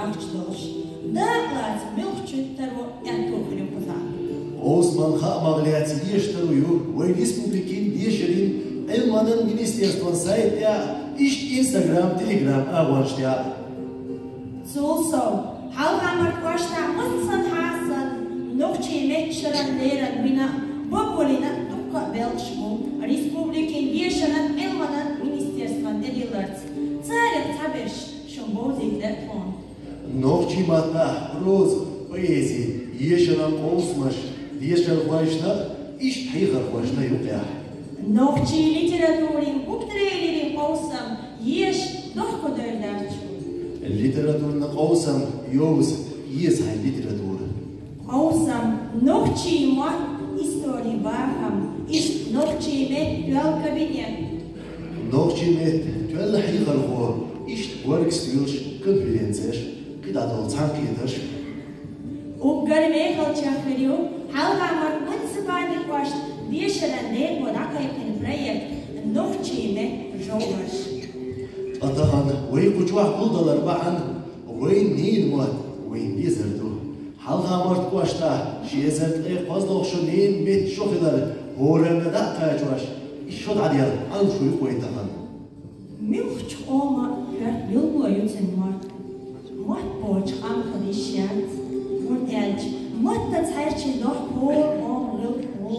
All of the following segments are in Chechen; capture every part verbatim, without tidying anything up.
Ахча долуш, дакъалаца муьлххачуьнга таро аьтту хир ю кхузахь. Къовсаман хаамах лаьцна дешаш таро ю вайн республикин дешаран, Ӏилманан министерствон сайта тӀехь, иштта Instagram, Telegram агӀонаш тӀехь. Цул сов, Хьалха-Марта кӀоштахь массанхьа санна, нохчийн меттан шаран лерина бина а, боболина а дуккха а белхаш бу республикин дешаран, Ӏилманан министерствон тӀедилларца. Царех цхьаберш шун бовзийта дара тхуна. Нохчийн маттахь проза, поэзи, ешаран къовсамаш дешархошна а, иштта хьехархошна а юкъехь. Нохчийн литературин буктрейлерийн къовсам еша дохкодевллачу. Литературни къовсам йовза, еза хьайн литература. Къовсам, нохчийн мотт, историн бахам, иштта нохчийн меттан тоьлла кабинет. Нохчийн меттан тоьлла хьехархо, иштта горга стоьлаш, конференцеш, кхидӀа долу цхьаьнакхетарш. Уггар мехалчех хир ю Хьалха-Марта муниципальни кӀоштан дешаран декъо дӀакхайкхина проект «Нохчийн меттан жовхӀарш». Ткъа тахана вай кху чохь гулдалар бахьана вайн ненан мотт вайна безар ду. Хьалха-Марта кӀоштахь ши эзар ткъе кхозлагӀа шо ненан меттан шо хилар хӀоранна дӀа а кхачош, и шо дӀаделла Ӏалашо ю-кх вай тахана. Муьлххачу къоман коьрта билгало ю цуьнан мотт. Мотт боцуш къам хила йиш яц, хӀунда аьлча маттаца хьерчина дохку хӀора къоман гӀиллакхо,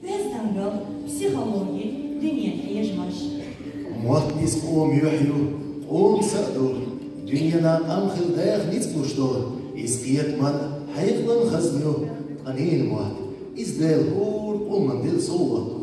оьздангалла, психологи, дуьненан хьежамаш. Мотт иза къоман юьхь ю, къоман са а ду, дуьненахь къам хила даха ницкъ луш долу, иза кхетаман, хьекъалан хазна ю, ткъа ненан мотт, иза Дала хӀора къоман делла совгӀат.